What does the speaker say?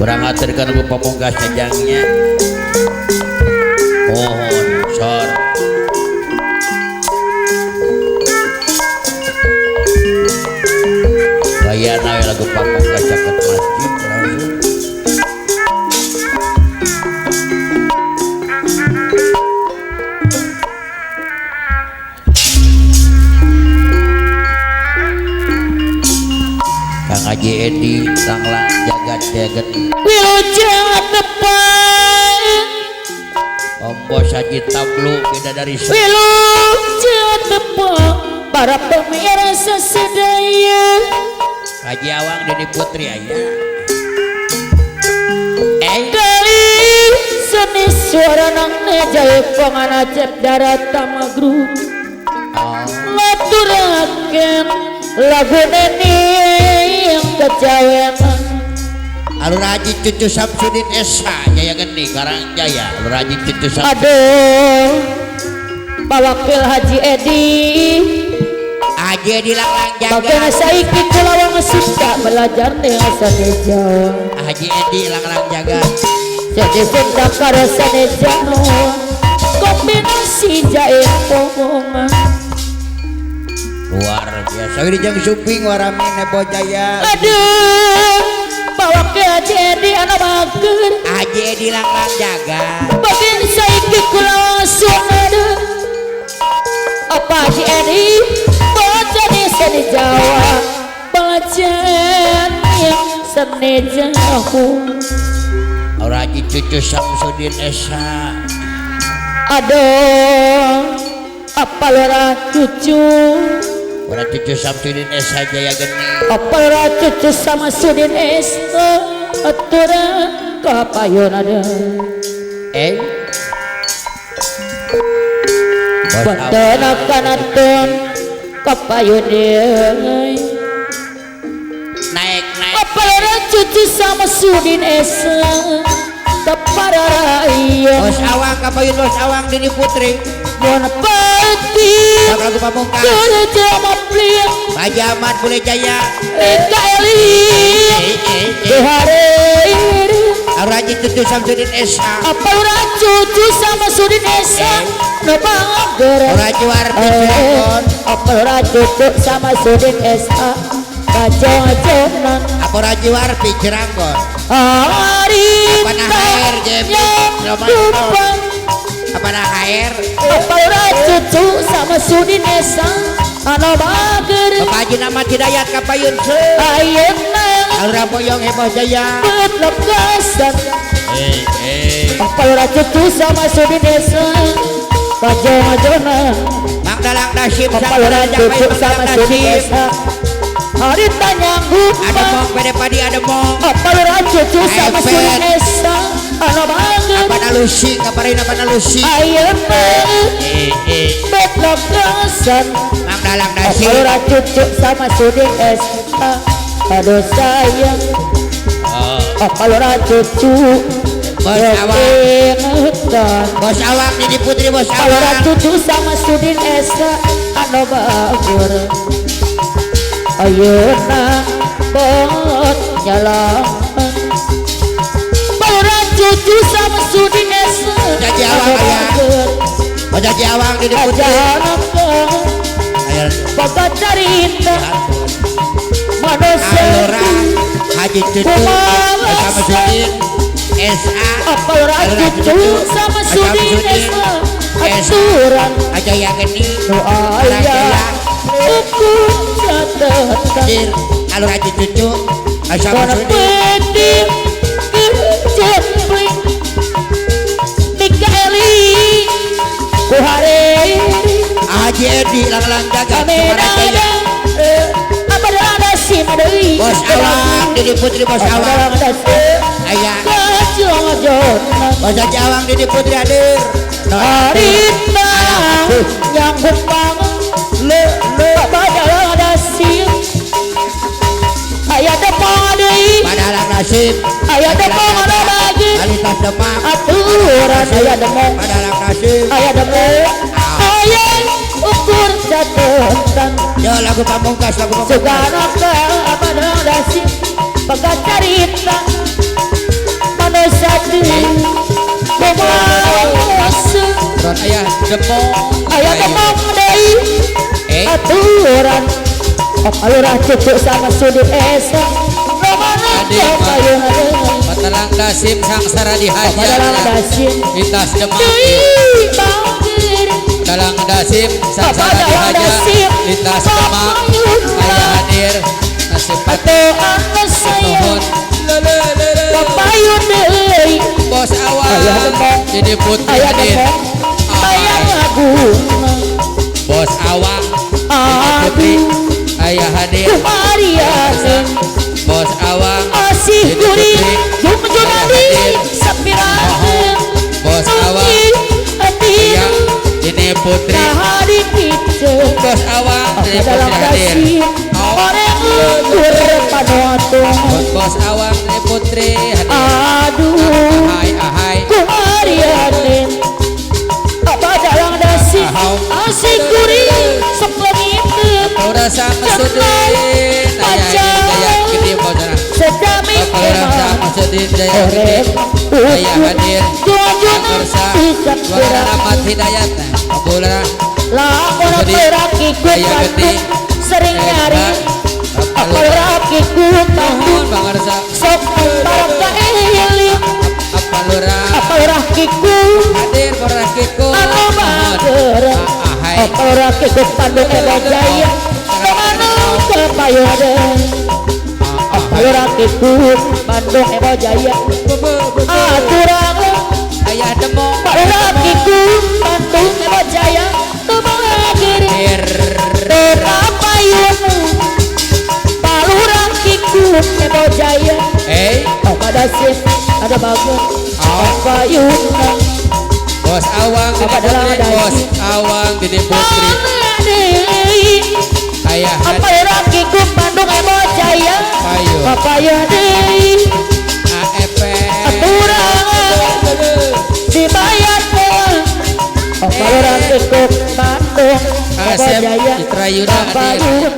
Kurang aturkeun ku pamungkas jajangnya. Mohon sor. Gayana we lagu pamungkas caket masjid langsung. Kang Haji Edi Langlang jagat jagat Wilujeng tepang Ombos Haji Tablu beda dari Wilujeng tepang para pemirsa sedaya Haji Awang Dini Putri aya kali seni suara nang nejai pangana cep darat tamagru ngaturaken lagu neni yang kejawen Alur Haji Cucu Samsudin Esa Jaya Geni Karang Jaya Alur Haji Cucu Samsudin. Aduh Pak Wakil Haji Edi Haji Edi Langlang jaga Bagena saiki kula wong suka belajar ning seni Jawa Haji Edi Langlang jaga jadi cinta karo seni Jawa kombinasi jae pomongan luar biasa Wilujeng Suping warami Nebo Jaya. Aduh Pak Wakil Haji Edi ana bager Haji Edi Langlang jaga bagian saiki kula sunada apa Haji Edi baca di seni Jawa belajar yang seni Jawa Haji Cucu Samsudin Esa. Aduh apa lora cucu Ora Cucu Samsudin Esa Jaya Geni apa lora cucu Samsudin Esa aturan kapayun ada Banten akan atun kapayun deui naik naik apa lora cucu Samsudin Esa kepararaya Bos Awang kapayun Bos Awang Dini Putri Bon peti lagu pamungkas kerja maplia Haji Ahmad Bule Jaya Mikaeli Dehare Haji Cucu Samsudin Esa apa ora cucu Samsudin Esa no bager Haji Wardi Cilegon apa ora cucu Samsudin Esa kajo-ajonan apa Haji Wardi Cirangon hari apa HR JB apa HR apa ora cucu Samsudin Esa ana bager Bapak Haji Nama Hidayat kapayun se ayeuna Alura Boyong Heboh Jaya legasan apa ora cucu Samsudin Esa kajo-ajona Mang Dalang Dasim apa ora cucu Samsudin Esa hari tanyanggup ada mong pede padi ada mong apa ora cucu Samsudin Esa ana bager apa nalusi kaparin apa nalusi ayeuna legasan Mang Dalang Dasim apa ora cucu Samsudin Esa aduh sayang apa ora cucu Bos Awang Bos Awang Dini Putri Bos Awang ora cucu Samsudin Esa anu bager ayeuna bot nyalahan ora cucu Samsudin Esa Haji Awang aya Haji Awang Dini Putri bapak carita manusia Alura Haji Cucu Samsudin SA apa ora cucu Samsudin SA aturan aja yang geni nu aya ukur catatan Alura Haji Cucu Samsudin jempling Mikaeli kuhare Haji Edi Langlang jaga Jaya Bos Awang Dini Putri Bos Awang ayah Bos Haji Awang Dini Putri hadir harita yang humpang le le badalang nasib ayah demang deui badalang nasib ayah demang ada lagi Alitas demang aturan ayah demang badalang nasib ayah demang ayah ukur catatan yo lagu pamungkas lagu pamungkas Sukaraka badalang nasib baga carita dosa kumaha ron ayah demong ayah demong deui aturan Palurah cucu sama Sudi Esa Patalang Dasim sangsara dihajar Lintas Demak Dalang Dasim sangsara dihajar Lintas Demak ayah hadir nasib nuhun Bos Awang Didi Putri hadir Bos Awang Didi Putri ayah hadir Bos Awang asih guri jumjunadi sapiraheun Bos Awang ayah Dini Putri Bos Awang Dini Putri hadir Bos Awang Dini Putri hadir aduh ahai ahai kumariane apa dalang dasi asih guri sok leungiteun Rasa Masudin ayah gede bojona sedami Rasa Masudin jaya gede ayah hadir Kersa Rahmat Hidayat Abullah lamun rakiku sering nyari apa rakiku nuhun pangarsa sok baraka eling apa lurah apa rakiku hadir rakiku anu mager apa rakiku Bandung Ebo Jaya Rakiku Bandung Ebo Jaya aturang ayah demong Rakiku Bandung Ebo Jaya tumagir terapayun Palurakiku Ebo Jaya pada sip ada bagus payun Bos Awang Dini Putri Bos Awang Dini Putri ayah apa rakiku Bandung Ebo Jaya papaya deui AFP aturan dibayar apa rakiku Bandung Ebo Jaya Citra Yuda hadir